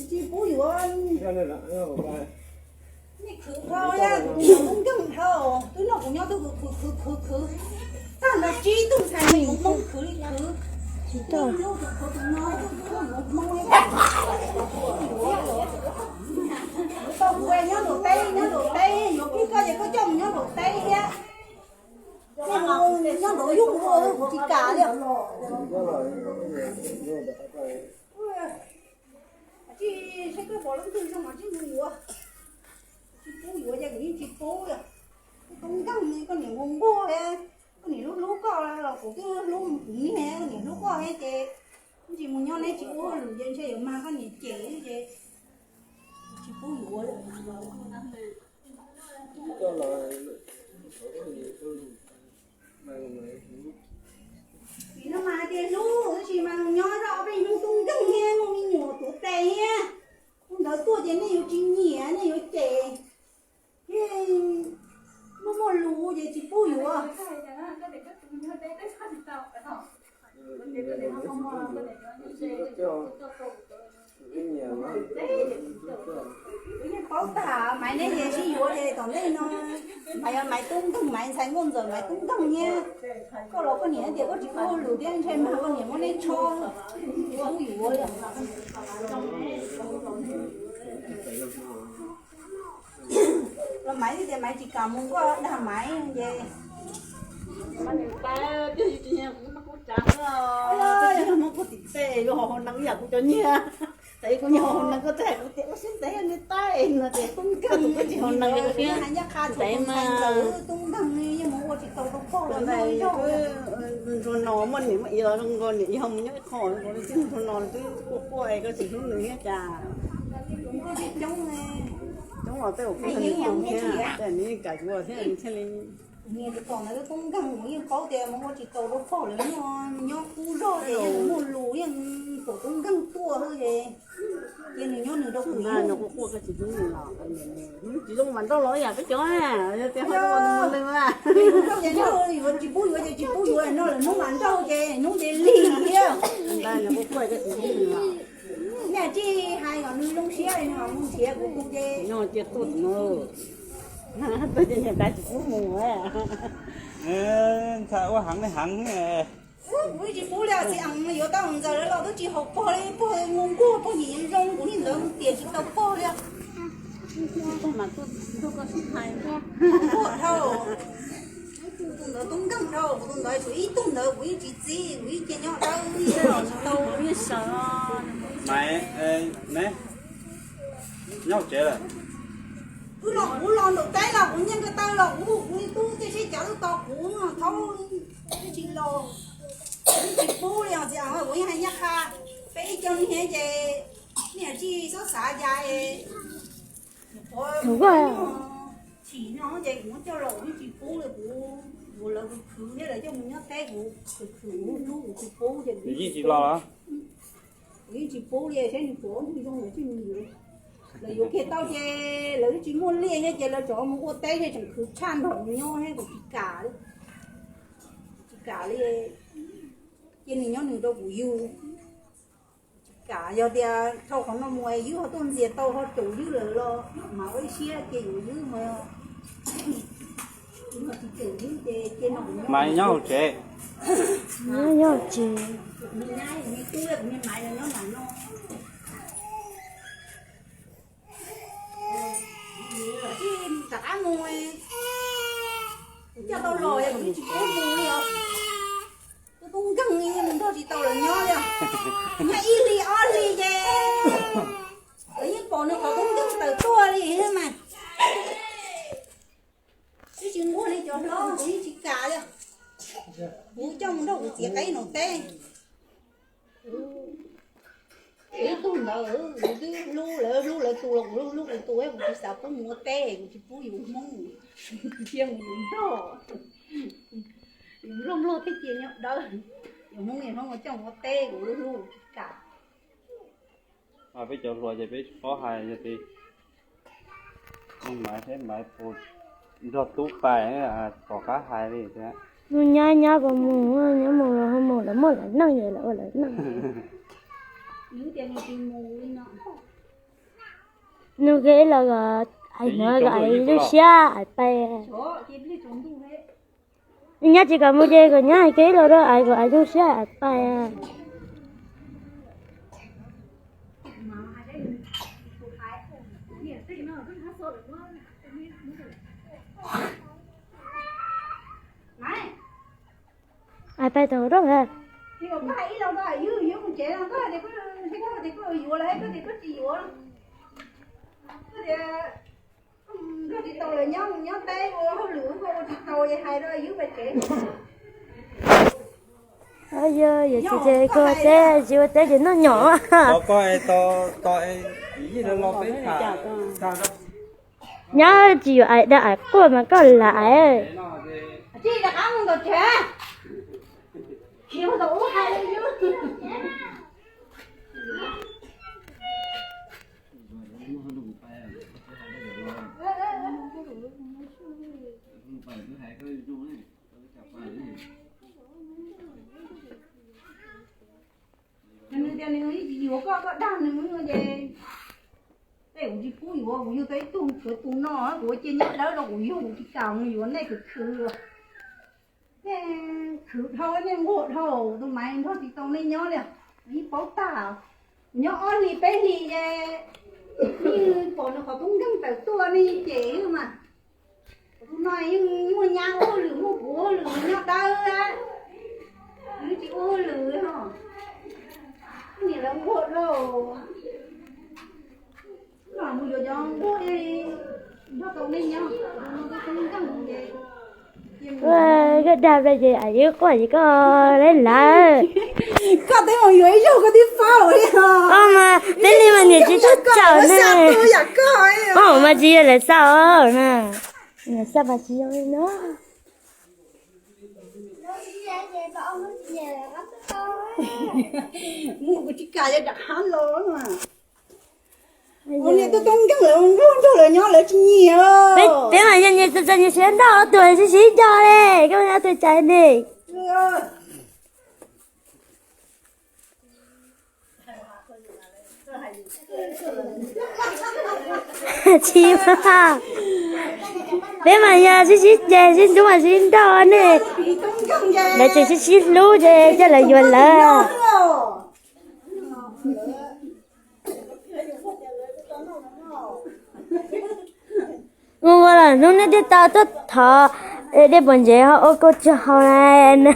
Tsis pub yuav. Nej khwv dhau, kuv tus ntxhais Hmoob Nkeeg dhau, twb nrog kuv nyob twb khwv khwv khwv khwv khwv, tag nrho tsib tug ntxhais Hmoob khwv li khwv. Tsis tau. Tau kuv nyob nraum teb, nyob nraum teb, yuav plig koj ces koj coj mus nyob nraum teb thiab. Nyob nraum yus ua kuv tsis kam li. Tsis, seb koj pom leej twg zoo mas tsis mus yuav. Tsis pub yuav ces kuv yeej tsis pub li. Koj tub nkeeg, koj niam nquag nquag, koj niam hlub hlub koj los kuv twb hlub kuv niag, koj niam hlub koj thiab ces tsis mus nyob neb tsis ua lus ces ntshe yuav mag koj niam cem ces tsis pub yuav li. Vim no mas hais tias hlub tab sis mas nyob zoj ob peb hnub tub nkeeg thiab muaj me nyuam tuav tes thiab, hnub ntawd tuaj ces nej yuav tsis nyiam nej yuav cem, ces muaj muaj lus ces tsis pub yuav. Kuv yeej paub tag Maiv neb ces sib yuav ces tom ntej no Maiv yog Maiv tub nkeeg, Maiv ntxhais nkauj ntxawm Maiv tub nkeeg thiab. Koj los koj niam tias koj tsis pub lus thiab ntshe mag koj niam muab neb tshob, tsis pub yuav li. Los Maiv tias Maiv tsis kam mus koj dag Maiv ces muab kuv tim tej yuav ho hau nees ib yam kuv cov nyiaj. Txawm kuv nyiag hau nees koj txawm hais kuv tias ua siab ntev nej tab no ces koj tus koj tsis hau nees li thiab. Ntev mas. Ua ntsuag no muaj niam muaj txiv los zoo nkaus, niam yau mus nyob ib qho zoo nkaus li, tib ntsuag no twb quaj quaj es koj tsis hlub nws thiab cas. Coob los tej zaum kuv yog nws tus thiab, tej zaum nws yeej kam kuv thiab thiaj li. Niam tus pom ntawd tub nkeeg, kuv yeej paub tias mus ua tsis tau rau pog lawv nyob, nyob qub zog ces yeej muaj lus yeej pom tub nkeeg tuaj xwb ces cia nws nyob nws rau kuv. Nws quaj quaj koj tsis hlub nws los, tsis zoo mas nrauj los yam peb cov, yog tias ho ua nws ua nws mas. Nrauj ces nrauj, yuav tsis pub yuav ces tsis pub yuav, no lawm hnub mas nrauj ces hnub ntev lig thiab. Nws quaj quaj koj tsis hlub nws los. Nej tsis hais kom nws zoo siab li no mus nrhiav kuv tus ces. Nyob cia tuaj tus no. Tuaj ces niam tais tsis pub mus. Ntshai ua heev li heev. Kuv tsis pub li, txiv ees yuav tau ntxawm lawv los twb tsis haum pog li, pog nquag nquag pog yim zoo kuv li ntawd tiam tsis tau pog li. Pog mas tuaj nrog koj sib hais, nquag dhau. Tus ntawd tub nkeeg dhau, kuv tus ntawd tshuav ib tug ntawd kuv yeej tsis txib, kuv yeej cia nyob dawb tsis tau. Maiv, neb nyob tsev lawm. Wb los kuv los nraum teb los kuv nyiag ko taw los kuv hu kuv li tub tej seb cav lub tos kuv thaub tsis los. Tsis pub li os txiv, kuv yeej hais nyab qha peb ib co niag ces nej tsis txhob xav cas es kuv chim no ces kuv muab coj los kuv yeej tsis pub li, kuv yuav lawv kuv khwv thiab lawv coj mus nyob teb kuv khwv khwv kuv hlub kuv tsis pub ces kuv yeej tsis los. Kuv yeej tsis pub li, saib nws puas ua ntsuj zoo lawv tsis mus yuav. Lawv yuav kiag tau ces lawv twb tsis muaj liaj thiab ces lawv tseem mus ua teb thiab tseem khwv tshaj nrog kuv nyob thiab kuv tsis kam li. Tsis kam li, cia nws nyob nws rau kuv yug. Tsis kam, yog tias dhau qhov no mus ywb ho tuaj ntxias tau ho caum ywb lawm los mas ua ib siab ces yuav ywb mas. Mas nyob hauv tsev. Nyob hauv tsev. Rov qab mus, kuv coj tau los yog kuv tsis pub mus li os. Tus tub nkeeg li mus nrog tsis tau lawv nyob li os. Nyob ib hlis ob hlis ces lawv yeej pom nws qhov tub nkeeg tawm tuaj li mas. Twb tsis nquag li cov hlob, kuv yeej tsis kam li. Kuv coj mus nrog kuv txiv qeeb nram teb. Ib tug ntawd kuv twb hlub lawv, hlub lawv tus los kuv hlub kuv tus, kuv tsis xav pub mus ua teb, kuv tsis pub yus Hmoob, cia mus yus nrog. Yus nrog Nplog thiaj cia nyob dawb, yus Hmoob yus Hmoob ua coj mus ua teb kuv hlub kuv tsis kam. Peb cov hluas ces peb tsis paub hais yog tias Maiv thiab Maiv puas nrog tub pais, tom qab hais li thiab. Hnub nyab nyab puas mus, nyab mus los ho mus, lawv muaj lawv neej ces lawv ua lawv neej. Nws tias nws tsis mus li no. Nug kiag ib los kom ais hnov kom ais zoo siab ais pais. Nyob tsis kom mus ces kom nyob hais kiag ib los rau ais kom ais zoo siab ais pais. Ais pais tau rau ha. Yog yog tsis ces koj teb tsis ua teb ces noj nyom. Nyob tsis yuav ais dag ais quaj mas koj lam ais. Nws tias nws tsis yuav koj, koj dag nws ces tej kuv tsis pub yuav, kuv yug tau ib tug tshuav tus no, kuv ua cia nyob dawb rau kuv yug, kuv tsis kam mus yuav nej khwv khwv. Nej khwv dhau, nej nquag dhau, tus maiv nrog tsis tau nej nyob li, kuv yeej paub tag. Kuv nyob ob hlis peb hlis ces yeej pom nws qhov tub nkeeg tawm tuaj nej cem mas. Kuv tus no yeej muaj nyab ua hauj lwm, muaj kuv ua hauj lwm nyob dawb, nws tsis ua hauj lwm no, niam lawv nquag dhau. Mus yuav cov nquag nrog tau nej nyob, tub nkeeg ces koj dag ple ces yus quaj ces koj lawv lawv. Koj twb mus yuav ib zaug koj twb paub li os. Mas peb li mas niam tsis tau tsaug na. Mas tsis yog lawv xav na, lawv xav mas tsis zoo li no. Mus kuv tsis kam, yog rov qab los mas. Ua niam tub tub nkeeg lawv nquag nrog lawv nyob lawv tsis nyiam. Peb mas yog nyias txom txom nyias siab ntau, ob tug sib sib nco li, koj ob tug cais li. Tsis, peb mas yog sib sib ceg sib ntxub mas sib nrauj ne. Lawv tseem sib sib hlub ces coj lawv yuav lawv. Ua ua los hnub nej thiaj tau tuaj thov dej pom ntsev ho ua kua tsaug hau na.